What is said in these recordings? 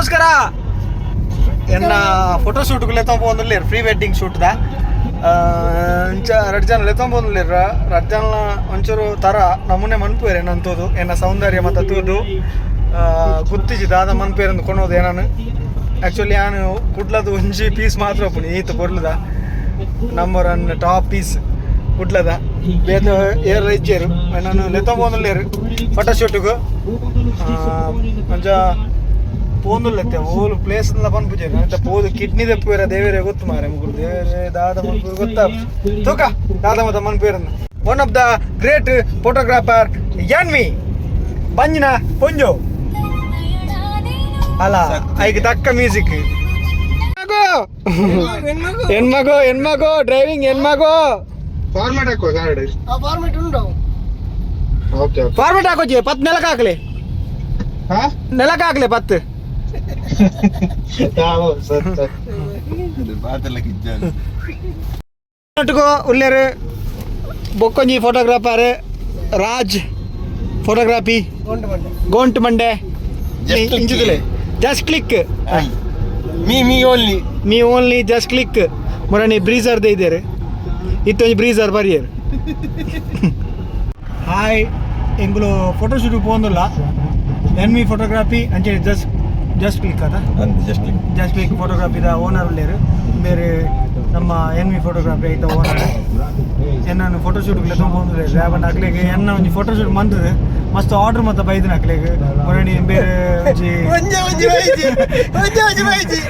ನಮಸ್ಕಾರ. ಎನ್ನ photo shoot ಲೆತ್ತೊಂದು pre wedding shoot the ಅಂಚ ರಡ್ಡ್ ಜನ ಲೆತ್ತೊಂದು. ರಡ್ಡ್ ಜನ ಒಂಚೂರು ತರ ನಮೂನೆ ಮನ್ಪುವೆರ್ ಎನ್ನಂತೋದು, ಎನ್ನ ಸೌಂದರ್ಯ ಮತ್ತ ತೂದು ಗುತ್ತಿಜಿ ದಾದ ಮನ್ಪೇರಂದು ಕೊನೋದು ಏನಾನು. ಆ್ಯಕ್ಚುಲಿ ಯಾನು ಕುಡ್ಲದ ಒಂಜಿ ಪೀಸ್ ಮಾತ್ರ ಉಪ್ಪುನಿ. ಈತ ಪೊರ್ಲುದ number one top piece ಕುಡ್ಲದ. ಬೇತೆ ಏರ್ ಇಜ್ಜೇರು. ನಾನು ಲೆತ್ತೊಂಬೋನುಲ್ಲೇರು ಫೋಟೋ ಶೂಟ್ಗು. ಒಂಜ ಪೋಂದುಲ್ಲೆತ್ತೆ ಓಲು ಪ್ಲೇಸ್ ಪನ್ಪುಜೆರ್ ಅಂತ ಪೋದು ಕಿಡ್ನಿ ದೆಪ್ಪುವೆರ ದೇವೇರೆ ಗೊತ್ತು ಮಾರೆ. ಮುಗುಲು ದೇವೇರೆ ದಾದ ಮನ್ಪುವೆರ್ ಗೊತ್ತಾ. ತೂಕ ದಾದ ಮತ ಮನ್ಪುವೆರಂದು. One of the great photographer N V ಬಂಜಿನ ಪೊಂಜೋ ಅಲ್ಲ, ಐಕ್ ತಕ್ಕ ಮ್ಯೂಸಿಕ್. ಎನ್ಮಗೋ ಎನ್ಮಗೋ ಡ್ರೈವಿಂಗ್ ಎನ್ಮಗೋ. ಫಾರ್ಮ್ಯಾಟ್ ಹಾಕುವ ಕಾರ್ಡ್. ಫಾರ್ಮೆಟ್ ಉಂಟು. ಓಕೆ. ಫಾರ್ಮೆಟ್ ಹಾಕೋಜಿ ಪತ್ ನೆಲಕ್ಕೆ ಹಾಕ್ಲಿ. ಹಾ. ನೆಲಕ್ಕೆ ಹಾಕ್ಲಿ ಪತ್ತು. ಸರಿ ಸರಿ. ಒಟ್ಟುಗು ಉಲ್ಲೇರು ಬೊಕ್ಕೊಂಜಿ ಫೋಟೋಗ್ರಾಫರ್ ರಾಜ್ ಫೋಟೋಗ್ರಫಿ. ಉಂಟು ಬಂಡೆ. ಗೋಂಟ್ ಮಂಡೆ. Just click. ಇಂಚಿದಲೆ just click. Me me only. Me only just click. ಮೊರನಿ ಬ್ರೀಸರ್ ಇದ್ದಾರೆ, ಇತ್ತೊಂಜಿ ಬ್ರೀಸರ್ ಬರಿಯರ್. ಹಾಯ್, ಎಂಗುಲು ಫೋಟೋ ಶೂಟ್ ಪೋಂದುಲ್ಲ. N V photography ಅಂಚೆ just just click ಅದ. Just click. Just click ಫೋಟೋಗ್ರಫಿದ owner ಉಲ್ಲೇರು. ಬೇರೆ ನಮ್ಮ N V photography ಐತ ಓನರ್. ಎನ್ನನ್ನು ಫೋಟೋ ಶೂಟ್ಗೆ ತೊಗೊಂಡು ರ್ಯಾಬನ್ ಅಕ್ಲೆಗ್ ಎನ್ನ ಒಂಜಿ ಫೋಟೋ ಶೂಟ್ ಮಂತದ ಮಸ್ತ್ ಆರ್ಡರ್ ಮತ್ತ ಬೈದಿನ ಅಕ್ಲೆಗ್. ಮೊರಣಿ ಬೇರೆ ಒಂಜಿ ಒಂಜೆ ಒಂಜಿ ಬೈಜಿ, ಒಂಜೆ ಒಂಜಿ ಬೈಜಿ.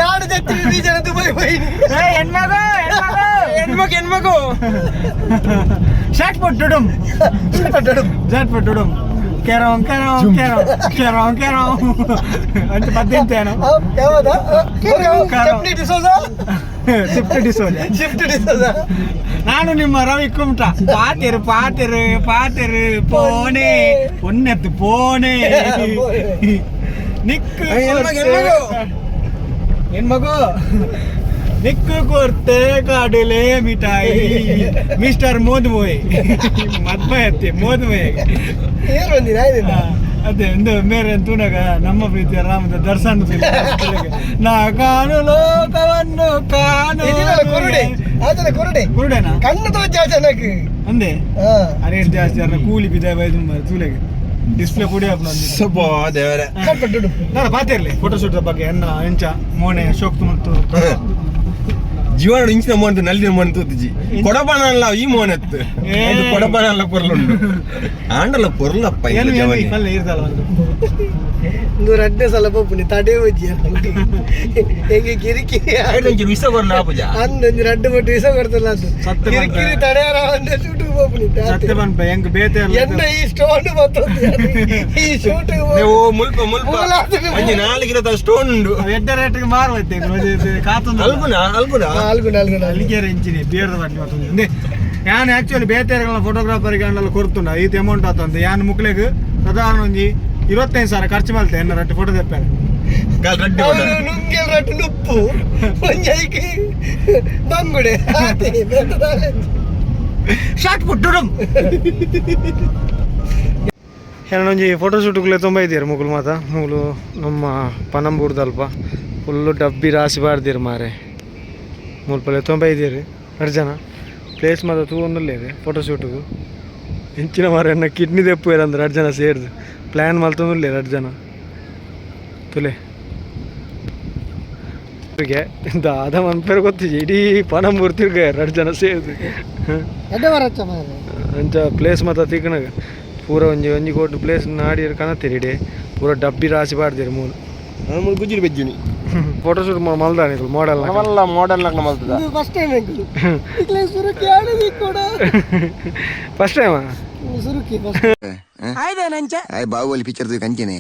ಯಾರು ಜತ್ತಿ ಬೀಜನ ದುಬೈ ಬೈನಿ. ಎನ್ಮಗೋ. ಹೆಣ್ಮಗು ಹೆಣ್ಮಗು. ಶಾರ್ಟ್ ಪುಟ್ ಡುಡುಮ್, ಶಾರ್ಟ್ ಪುಟ್ ಡುಡುಮ್, ಕೆರೋಂ ಕೆರೋಂ ಕೆರೋಂ ಕೆರೋಂ ಕೆರೋಂ ಅಂತ ಪದ್ದಿಂತೇನು. ಯಾವದ? ಚಪ್ಲಿ ಡಿಸೋಜಾ. ಶಿಫ್ಟ್ ಡಿಸೋಜ. ಶಿಫ್ಟ್ ಡಿಸೋಜಾ. ನಾನು ನಿಮ್ಮ ರವಿ ಕುಮಟ. ಪಾತಿರು ಪಾತಿರು ಪಾತಿರು ಪೋನೆ ಪೊನ್ನೆತ್ತು ಪೋನೆ ನಿಕ್ಕು. ಹೆಣ್ಮಗು ನಿಕ್ಕು ಕೊರ್ತೆ ಕಾಡಲೆ ಮಿಠಾಯಿ ಮಿಸ್ಟರ್ ಮೋದ್ಮೋಯ್ ಮದ್ಮಯ ಅತ್ತೆ ಮೋದ್ಮೋಯ್. ಏರು ಬಂದಿನ? ಅದೇ ಒಂದು ಮೇರೆ ತೂನಗ ನಮ್ಮ ಪ್ರೀತಿಯ ರಾಮದ ದರ್ಶನ ನಾ ಕಾನು ಲೋಕವನ್ನು ಕಾನು. ಕುರುಡೆ ಆತನ ಕುರುಡೆ. ಕುರುಡೆನಾ? ಕಣ್ಣು ತೋಚ ಜನಕ್ಕೆ. ಅಂದೆ. ಹಾ. ಅರೇಟ್ ಜಾಸ್ತಿ ಅರ್ನ ಕೂಲಿ ಬಿದ್ದ ಬೈದು ತೂಲೆಗೆ ಡಿಸ್ಪ್ಲೇ ಪುಡಿ ಹಾಕ್ನ. ಸಬಾ ದೇವರೇ. ಕಟ್ಪಟ್ಟು. ನಾನು ಪಾತಿರ್ಲಿ ಫೋಟೋ ಶೂಟ್ ಬಗ್ಗೆ ಎನ್ನ ಎಂಚ ಮೋನೆ ಶೋಕ್ ಮತ್ತು ಜೀವನ ಇಂಚಿನ ಮೋನ್ ನಲ್ಲಿನ ಮೋನ್ ತೂತಿಜಿ ಕೊಡಬಾನಲ್ಲ ಈ ಮೋನೆತ್ತು. ಏ. ಕೊಡಬಾನಲ್ಲ ಪೊರ್ಲುಂಡು ಆಂಡಲ ಪೊರ್ಲಪ್ಪ. ಏನು ಏನು ಪಲ್ಲೆ ಇರ್ದಲ್ಲ ಒಂದು. ಒಂದು ರಡ್ಡೆ ಸಲ ಪೋಪುನಿ ತಡೆ ಹೋಜಿ ಹೆಂಗೆ ಕಿರಿಕಿರಿ. ಒಂಚೂರು ವಿಸ ಕೊರ್ನ ಆಪುಜ. ಅಂದೊಂಜಿ ರಡ್ಡು ಪಟ್ಟು ವಿಸ ಕೊಡ್ತಲ್ಲ ಅದು. ಸತ್ಯ. ಕಿರಿಕಿರಿ ತಡೆಯರ ಒಂದೇ ಶೂಟಿಗೆ ಪೋಪುನಿ. ಸತ್ಯ ಪನ್ಪ ಹೆಂಗ್ ಬೇತೆ. ಎನ್ನ ಈ ಸ್ಟೋನ್ ಮತ್ತೊಂದು ಈ ಶೂಟಿಗೆ. ಓ ಮುಲ್ಪ ಮುಲ್ಪ ಒಂಜಿ ನಾಲ್ಕು ಕಿಲೋ ಸ್ಟೋನ್ ಉಂಡು. ಎಡ್ಡ ರೇಟ್ಗೆ ಮಾರುವತ್ತೆ ಕಾತೊಂದು. ಅಲ್ಗುನ ಅಲ್ಗುನ. ನಾಲ್ಗು ನಾಲ್ಗು ನಾಲ್ಕು. ಅಲ್ಲಿಗೆ ಇಂಚಿನಿ ಬೇರ್ದ ಬಾಟ್ಲಿ ಮತ್ತೊಂದು ಇಂದೆ. ಯಾನ್ ಆಕ್ಚುಲಿ ಬೇತೆಗಳ ಫೋಟೋಗ್ರಾಫರ್ಗೆ ಅಂಡಲ ಕೊರ್ತುಂಡ ಈತ ಅಮೌಂಟ್ ಆತಂದು. ಯಾನ್ ಮುಕ್ಲೆಗ್ ಸಾಧಾರಣ ಒಂಜಿ 25,000 ಖರ್ಚು ಮಲ್ತೆ ಎನ್ನ ರಟ್ಟು ಫೋಟೋ ತೆಪ್ಪಾರೆ. ಕಾಲ್ ರಡ್ಡಿ. ಅವನು ನುಂಗೆಲ್ ರಡ್ಡು ನುಪ್ಪು ಒಂಜಿ ಐಕ್ ಬಂಗುಡೆ ಆತೆ ಬೇತೆ ದಾಲೆ. Shot put ಡುಡುಮ್. ಒಂಜಿ ಫೋಟೋ ಶೂಟ್ಗುಲೆ ತುಂಬ ಇದ್ದೀರ ಮುಗುಲು ಮಾತ. ಮುಗುಲು ನಮ್ಮ ಪನಂಬೂರ್ದಲ್ಪ ಫುಲ್ಲು ಡಬ್ಬಿ ರಾಸಿ ಬಾರ್ದಿರು ಮಾರೆ. ಮುಲ್ಪಲೆ ತುಂಬ ಇದ್ದೀರಿ ಎರಡು ಜನ. ಪ್ಲೇಸ್ ಮಾತ್ರ ತೂವೊಂದುಲ್ಲೇರು ಫೋಟೋ ಶೂಟ್ಗು. ಇಂಚಿನ ಮಾರೆ ಎನ್ನ ಕಿಡ್ನಿ ದೆಪ್ಪುವೆರ್ ಅಂದ್ರೆ ಎರಡು ಜನ ಸೇರ್ದು ಪ್ಲ್ಯಾನ್ ಮಲ್ತೊಂದುಲ್ಲೇರು ಎರಡು ಜನ ತುಲೆ. ದಾದ ಮನ್ಪೇರು ಗೊತ್ತಿಜಿ. ಇಡೀ ಪನಂಬೂರ್ ತಿರ್ಗ ಎರಡು ಜನ ಸೇರ್ದು. ಎಡ್ಡೆ ಬರಚ್ಚ ಮಾರ್ರೆ. ಅಂಚ ಪ್ಲೇಸ್ ಮಾತ್ರ ತಿಕ್ಕನಾಗ ಪೂರ ಒಂಜಿ ಒಂಜಿ ಕೋಟಿ ಪ್ಲೇಸ್ ನಾಡಿಯರ್ ಕನತ್ತೀರಿ. ಇಡೀ ಪೂರ ಡಬ್ಬಿ ರಾಸಿ ಬಾರ್ದಿರು ಮೂಲು. ನಾನು ಗುಜ್ಜಿರಿ ಬೆಜ್ಜುನಿ. ಫೋಟೋ ಶೂಟ್ ಮಲ್ದಾನೆ ಮಾಡೆಲ್. ಮಲ್ಲ ಮಾಡೆಲ್ ನಕ್ಲ ಮಲ್ತದ. ಇದು ಫಸ್ಟ್ ಟೈಮ್ ಎಂಕುಲು ಇಕ್ಲೆ ಸುರುಕಿ ಆಡದಿ ಕೂಡ. First time. ಸುರುಕಿ first. ಆಯ್ ಬಾಹುಬಲಿ ಪಿಕ್ಚರ್ ಕಂಚನೆ.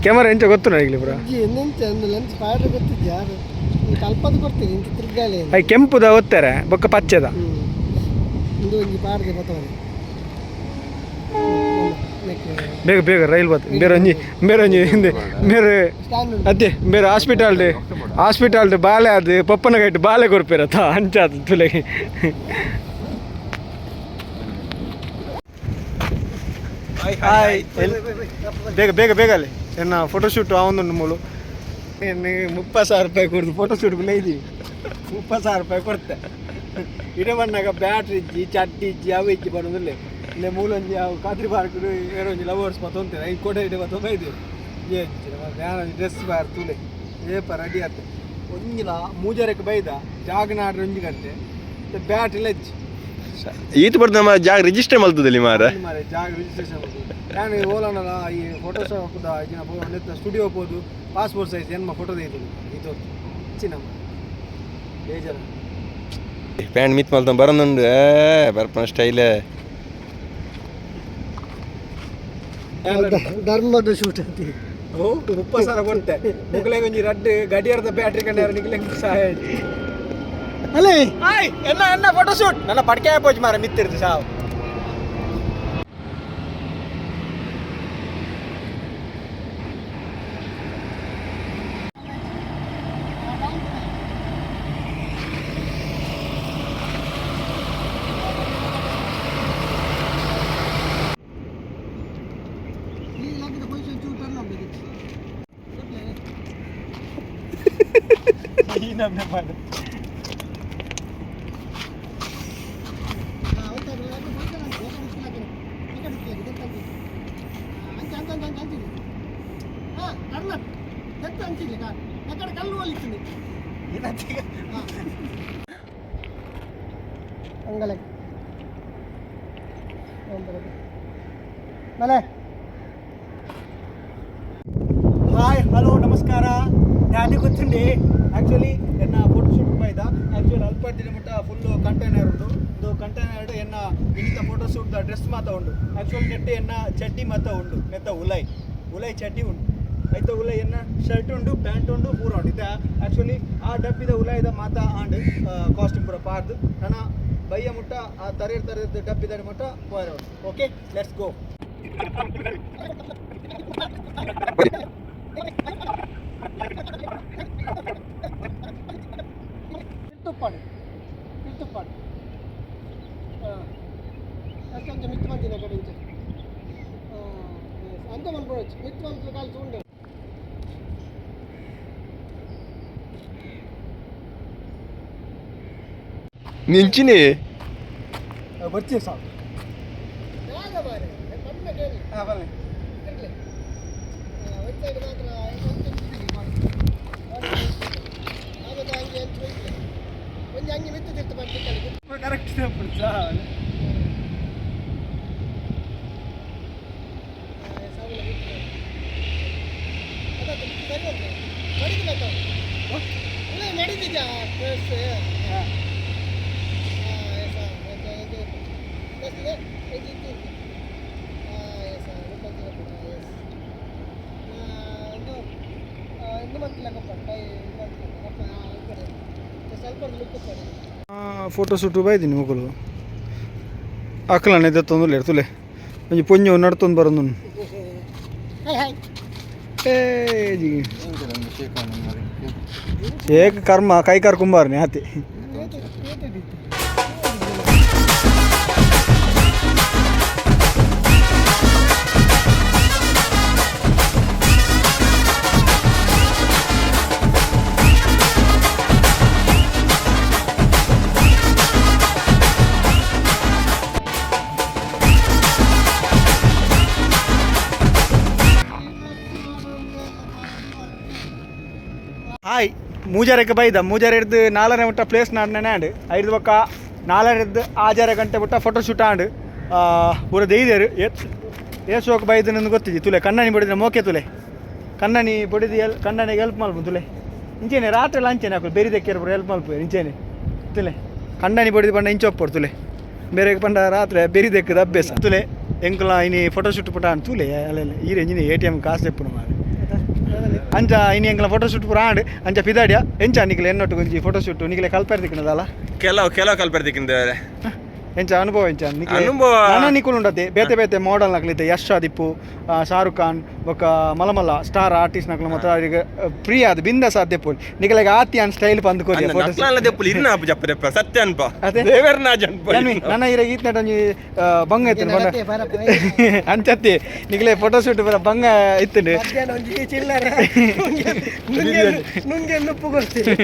ಕ್ಯಾಮರಾ ಎಂಚ ಗೊತ್ತು ಈಗಲೇ ಪೂರ. ಎಂತ ಒಂದು ಲೆನ್ಸ್ ಪಾಡ್ರೆ ಗೊತ್ತಿದ್ಯಾ? ಯಾರು ಕಲ್ಪದ ಕೊಡ್ತೀರಿ ಇಂತ ತಿರ್ಗಾಲೆ. I ಕೆಂಪುದ ಒತ್ತಾರೆ ಬೊಕ್ಕ ಪಚ್ಚೆದ. ಇಂದು ಒಂಜಿ ಪಾಡ್ದೆ ಬತ್ತವನೆ. ಬೇಗ ಬೇಗ ರೈಲ್ ಬತ್. ಬೇರೆ ಒಂಜಿ ಬೇರೆ ಒಂಜಿ ಹಿಂದೆ ಬೇರೆ. ಸ್ಟ್ಯಾಂಡ್. ಅತ್ತೆ ಬೇರೆ ಹಾಸ್ಪಿಟಲ್ ಹಾಸ್ಪಿಟಲ್ ಬಾಲೆ ಅದು ಪಪ್ಪನ ಕೈಟ್ ಬಾಲೆ ಕೊರ್ಪೇರತ್ತ ಅಂಚಾದ ತುಲೆಗೆ. ಹಾಯ್. ಬೇಗ ಬೇಗ ಬೇಗ ಅಲ್ಲಿ ಎನ್ನ ಫೋಟೋಶೂಟ್ ಆವೊಂದುಂಡು ಮೂಲು. 30,000 ರೂಪಾಯಿ ಕೊಡ್ದು ಫೋಟೋಶೂಟ್ ಇದ್ದೀವಿ. 30,000 ರೂಪಾಯಿ ಕೊಡ್ತೆ. ಇಡೆ ಬಂದಾಗ ಬ್ಯಾಟ್ರಿ ಇಜ್ಜಿ, ಚಟ್ಟಿ ಇಜ್ಜಿ, ಅವು ಇಜ್ಜಿ ಬರೋದಿಲ್ಲ. ಇಲ್ಲೇ ಮೂಲೊಂಜಿ ಅವು ಖಾತ್ರಿ ಪಾರ್ಕ್ ಏರೊಂಜಿ ಲವರ್ಸ್ ಮತ್ತೊಂತೆ ಐದು ಕೋಟೆ ಇಡೆ ಮತ್ತೊಂದು ಇದ್ದೀವಿ. ಏ ಡ್ರೆಸ್ ಬಾರ್ ತೂಲೆ ಏಪ ರೆಡಿ ಆತ. ಒಂಜಿಲ ಮೂಜರಕ್ಕೆ ಬೈದ ಜಾಗನಾಡ್ರೆ 1 ಗಂಟೆ ಬ್ಯಾಟ್ರಿ ಲಜ್ಜಿ. ಈತ ಬರ್ದ ನಮ್ಮ ಜಾಗ ರಿಜಿಸ್ಟರ್ ಮಲ್ತದಲ್ಲಿ ಮಾರ. ಮಾರೆ, ಜಾಗ ರಿಜಿಸ್ಟ್ರೇಷನ್. ನಾನು ಓಲನಲ್ಲ ಈ ಫೋಟೋಶಾಪ್ ಇಜಿನ ಸ್ಟುಡಿಯೋ ಹೋಗ್ಬೋದು. ಪಾಸ್ಪೋರ್ಟ್ ಸೈಜ್ ಏನ್ಮ ಫೋಟೋ ತೆಗಿತೀನಿ. ಇದು ಚಿನ್ನ ಬೇಜಾರ. ಪ್ಯಾಂಟ್ ಮಿತ್ ಮಲ್ತ ಬರೋದುಂಡು ಬರ್ಪನ ಸ್ಟೈಲ್. ಧರ್ಮದ ಶೂಟ್ ಅಂತ. ಓ, 30,000 ಕೊಡ್ತೆ. ಮುಗಲೆಗೆ ಒಂಜಿ ರಡ್ಡ್ ಗಡಿಯಾರದ ಬ್ಯಾಟ್ರಿ ಕಂಡ ನಿಗ್ಲೆ ಸಹಾಯ. ಅಲ್ಲೇ. ಹಾಯ್, ಎನ್ನ ಎನ್ನ ಫೋಟೋ ಶೂಟ್ ನನ್ನ ಪಡ್ಕೆ ಪೋಜ್ ಮಾರ ಮಿತ್ತಿರ್ದು ಸಾವು. ಈ ಲಗ್ಗದ ಪೊಸಿಷನ್ ಚೂರು ಟರ್ನ್ ಆಗ್ಬೇಕಿತ್ತು. ಈ ನಮ್ನೆ ಮಾಡು. ಕಲ್ಲು ಒಲಿతుంది. ಅಂಗಲಕ್ಕೆ ಮಲೆ. ಹಾಯ್, ಹಲೋ, ನಮಸ್ಕಾರ. ದಾದಿ ಗೊತ್ತುಂಡಿ. ಆ್ಯಕ್ಚುಲಿ ಎನ್ನ ಫೋಟೋ ಶೂಟ್ ಬೈದ. ಆ್ಯಕ್ಚುಲಿ ಅಲ್ಪ ದಿನ ಮುಟ್ಟ ಫುಲ್ ಕಂಟೈನರ್ ಉಂಟು. ಇದು ಕಂಟೈನರ್ ಎನ್ನ ಇನ್ನಿತ ಫೋಟೋ ಶೂಟ್ ಡ್ರೆಸ್ ಮಾತ ಉಂಡು. ಆ್ಯಕ್ಚುಲಿ ನೆಟ್ ಎನ್ನ ಚಡ್ಡಿ ಮಾತ ಉಂಡು. ನೆತ್ತ ಉಲೈ ಉಲೈ ಚಡ್ಡಿ ಉಂಡು. ಐತ ಉಲೈ ಎನ್ನ ಶರ್ಟ್ ಉಂಡು, ಪ್ಯಾಂಟ್ ಉಂಡು, ಪೂರ ಉಂಡು. ಇತ್ತ ಆ್ಯಕ್ಚುಲಿ ಆ ಡಬ್ಬಿದ ಉಲೈದ ಮಾತ ಆಂಡ್ ಕಾಸ್ಟ್ಯೂಮ್ ಪೂರ ಪಾರ್ದು ನನ್ನ ಬಯ್ಯ ಮುಟ್ಟ ಆ ತರೇರ್ ತರೇರ್ ಡಬ್ಬಿದ ಮುಟ್ಟ ಪೋಯರ. Okay, let's go. ತುಪ್ಪಾಡು ತುಪ್ಪಾಡು. ಹಾಂ, ಅಷ್ಟು ಅಂಚೆ ಮಿತ್ತು ಬಂದಿನ ಕಡೆ ಇಂಚೆ. ಅಂಚೆ ಮನ್ಪೊಡೊಚ್ಚಿ ಮಿತ್ತು ಮಂತ್ ಕಾಲು ತೂಂಡೆ. ನಿಂಚಿನಿ. ಬರ್ತೀವಿ ಸಾಕು. ಜಾಗ ಬಾರೆ ಪಣ್ಣ ಕೇಳಿ. ಹಾಂ, ಬನ್ನಿ. ಇರ್ಲಿ. ಒಂದು ಸೈಡ್ ಮಾತ್ರ ಒಂದು ಆಮೇಲೆ ಹಂಗೆ ಎಂಚು ಹೋಯ್ತು. ಒಂಜಿ ಹಂಗೆ ಮಿತ್ತು ತಿರ್ತು ಪಡ್ತಿಕ್ಕಲ್ಲಿ. ಕರೆಕ್ಟ್. ಸಾವಿರ ಮಿತ್ತು ಅದಾತು. ಮಿತ್ತು ಸರಿ ಹೋಗ್ತದೆ. ಮಡಿದಿಲ್ಲ ಇಲ್ಲ, ಮಡಿದಿದ್ಯಾ ಪ್ರೆಸ್? ಹಾಂ, ಎಸ್, ಎಸ್, ಎಸ್. ಹಾಂ, ಎಸ್, ಎಸ್. ಇದು ಇದು ಮಂತಿಲ್ಲ ಕೊಪ್ಪ ಕೈ ಇದು ಮಂತಿಲ್ಲ ಕೊಪ್ಪ ಸ್ವಲ್ಪ ಲುಕ್ ಕೊಡಿ. Photo shoot ಬೈದಿನಿ ಮುಗುಲು. ಅಕ್ಲನೆ ದತ್ತೊಂದು ತುಲೆ ಒಂಜಿ ಪೊಂಜು ನಡ್ತೊಂದು ಬರೋದು. Hi hi. ಏ ಏಕ ಕರ್ಮ ಕೈ ಕರ್ಕೊಂಬಾರ್ನಿ ಆತಿ. ಹಾಯ್, ಮೂಜಾರಕ್ಕೆ ಬೈದ. ಮೂಜಾರ ಹಿಡ್ದು ನಾಲ್ಕನೇ ಮುಟ್ಟ ಪ್ಲೇಸ್ ನಾಡನೆ ಆಂಡ್. ಐದು ಬೊಕ್ಕ ನಾಲ್ಕರದ್ದು ಆಜಾರ ಗಂಟೆ ಮುಟ್ಟ ಫೋಟೋ ಶೂಟ್ ಆಂಡ್. ಪೂರ ದೆಯ್ದೇರು. ಏತ್ ಏ ಶೋಕ್ ಬೈದು ನಂದು ಗೊತ್ತಿದ್ದಿ. ತುಲೆ ಕಣ್ಣನಿ ಬಡಿದ್ರೆ ಮೋಕೆ. ತುಲೆ ಕಣ್ಣನಿ ಬಡಿದು ಎಲ್ ಕಣ್ಣನಿಗೆ ಹೆಲ್ಪ್ ಮಲ್ಪು. ತುಲೆ ಇಂಚೇನೆ ರಾತ್ರಿ ಎಲ್ಲ ಅಂಚೆನೆ ಹಾಕು ಬೇರೆ ದೆಕ್ಕೇರು ಪೂರ ಹೆಲ್ಪ್ ಮಲ್ಪು. ಇಂಚೇನೆ ತುಲೆ ಕಣ್ಣನಿ ಬಡಿದು ಪಂಡ ಇಂಚ ಒಪ್ಪರು. ತುಲೆ ಬೇರೆ ಪಂಡ ರಾತ್ರಿ ಬೆರಿ ದೆಕ್ಕದ ಅಭ್ಯಾಸ. ತುಲೆ ಎಂಕುಲ ಇನಿ ಫೋಟೋ ಶೂಟ್ ಪುಟ ತುಲೆ ಅಲ್ಲ ಈ ರೇಂಜಿನ ಎಟಿಎಂ ಕಾಸು ದೆಪ್ಪುನು ಮಾರೆ. ಅಂಚ ಇನಿ ಎಂಕಲ ಫೋಟೋ ಶೂಟ್ ಪೂರ ಆಂಡ್. ಅಂಚ ಪಿದಾಡಿಯ. ಎಂಚ ನಿಕ್ಲೆ ಎನ್ನೊಟ್ಟು ಒಂಜಿ ಫೋಟೋ ಶೂಟ್ ನಿಕ್ಲೆ ಕಲ್ಪರ್ದಿಕ್ಕನದಲ್ಲ? ಕೆಲವು ಕೆಲವು ಕಲ್ಪರ್ದಿಕ್ಕಿಂದ. ಎಂಚ ಅನುಭವ ಎಂಚ? ಅನುಭವ? ನನ್ನ ನಿಕುಲು ಉಂಡತೆ ಬೇತೆ ಬೇತೆ ಮಾಡೆಲ್ ನಕ್ಲಿತ್ತೆ, ಯಶ್ ಆದಿಪ್ಪು, ಶಾರುಖ್ ಖಾನ್ ಬೊಕ್ಕ ಮಲ್ಲ ಮಲ್ಲ ಸ್ಟಾರ್ ಆರ್ಟಿಸ್ಟ್ ನಕ್ಲು ಮಾತ್ರ ಅವ್ರಿಗೆ ಫ್ರೀ ಆದ್ ಬಿಂದಾಸ್ ಆದ್ ದೆಪ್ಪು. ನಿಕಲೆಗ್ ಆತಿ ಅನ್ ಸ್ಟೈಲ್ ಪಂದ್ ಕೊರಿ. ನಕ್ಲಾನ್ಲ ದೆಪ್ಪುಲು ಇರ್ನ ಆಪು ಜಪ್ಪ ದೆಪ್ಪ ಸತ್ಯ ಅನ್ಪ. ಅದೇ. ದೇವೆರ್ನ ಅನ್ಪ. ನನ್ನ ಇರ ಈತ್ನೆಟ್ ಒಂಜಿ ಬಂಗ ಇತ್ತು ಅಂಚತ್ತಿ. ನಿಕಲೆ ಫೋಟೋ ಶೂಟ್ ಪೂರ ಬಂಗ ಇತ್ತುಂಡು. ಮಧ್ಯಾಹ್ನ ಒಂಜಿ ಚಿಲ್ಲರೆ ನುಂಗೆ ನುಂಗೆ ನುಪ್ಪು ಕೊಡ್ತೀನಿ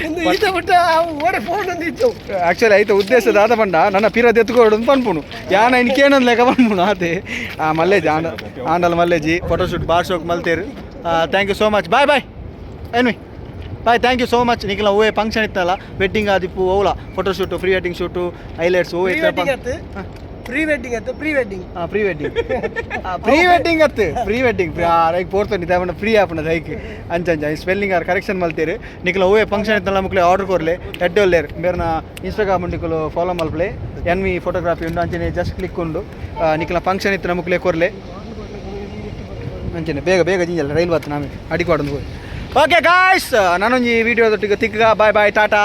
ಇಂದು ಈತ ಬಿಟ್ಟ ಅವು ಓಡೆ ಫೋನ್ ಒಂದು ಇತ್ತು. ಆಕ್ಚುಲಿ ಐತ ಉದ್ದೇಶ ದಾದ ಪಂಡ, ನನ್ನ ಪಿರ ದೆತ್ತುಕೊಡು ಪನ್ಪುನು ಯಾನ ಇನ್ ಕೇನೊಂದು ಲೆಕ್ಕ ಪನ್ಪುನು ಆತೆ. ಆ ಮಲ್ಲೇಜಿ ಆಂಡ ಆಂಡಲ ಮಲ್ಲೇಜಿ ಫೋಟೋ ಶೂಟ್ ಬಾರ್ ಶೋಕ್ ಮಲ್ತೇರು. Thank you so much. Bye bye N V, bye. Thank you so much. Nikhila ಓವೇ ಫಂಕ್ಷನ್ ಇತ್ತಲ್ಲ, ವೆಡ್ಡಿಂಗ್ ಆದಿಪ್ಪು, ಓಲ photo shoot, pre wedding shoot, highlights ಓ. ಪ್ರೀ ವೆಡ್ಡಿಂಗ್ ಆತು, ಪ್ರೀ ವೆಡ್ಡಿಂಗ್ ಆತು, pre wedding. Pre wedding, pre wedding ಅತ್ತು, ಪ್ರೀ ವೆಡ್ಡಿಂಗ್ ರೈಕ್ ಪೋರ್ತುಂಡಿ ದಾವಣ ಫ್ರೀ ಆಪುನ ರೈಕ್ ಅಂಚ ಅಂಚ ಸ್ಪೆಲ್ಲಿಂಗ್ ಆರ್ ಕರೆಕ್ಷನ್ ಮಲ್ತೇರು. ನಿಖಿಲ ಓವೇ ಫಂಕ್ಷನ್ ಇತ್ತಲ್ಲ, ಮುಕ್ಲೆ ಆರ್ಡರ್ ಕೊರ್ಲೆ. ಎಡ್ಡೆ ಒಲ್ಲೇರು ಮೇರ್ನ ಇನ್ಸ್ಟಾಗ್ರಾಮ್ ನಿಕುಲು ಫಾಲೋ ಮಲ್ಪಲೆ. ಎನ್ ವಿ ಫೋಟೋಗ್ರಫಿ ಉಂಡು, ಅಂಚನೆ ಜಸ್ಟ್ ಕ್ಲಿಕ್ ಉಂಡು. ನಿಖಿಲ ಫಂಕ್ಷನ್ ಇತ್ತು ಮುಕ್ಲೆ ಕೊರ್ಲೆ. ಅಂಚನೆ ಬೇಗ ಬೇಗ ಜಿಂಜಲ್ಲ ರೈಲ್ ಬತ್ತು ನಾಮೆ ಅಡಿಕೊಡೊಂದು ಹೋಗಿ. ಓಕೆ ಗಾಯ್ಸ್, ನಾನೊಂಜಿ ವಿಡಿಯೋ ದೊಟ್ಟಿಗೆ ತಿಕ್ಕ. Bye bye, Tata.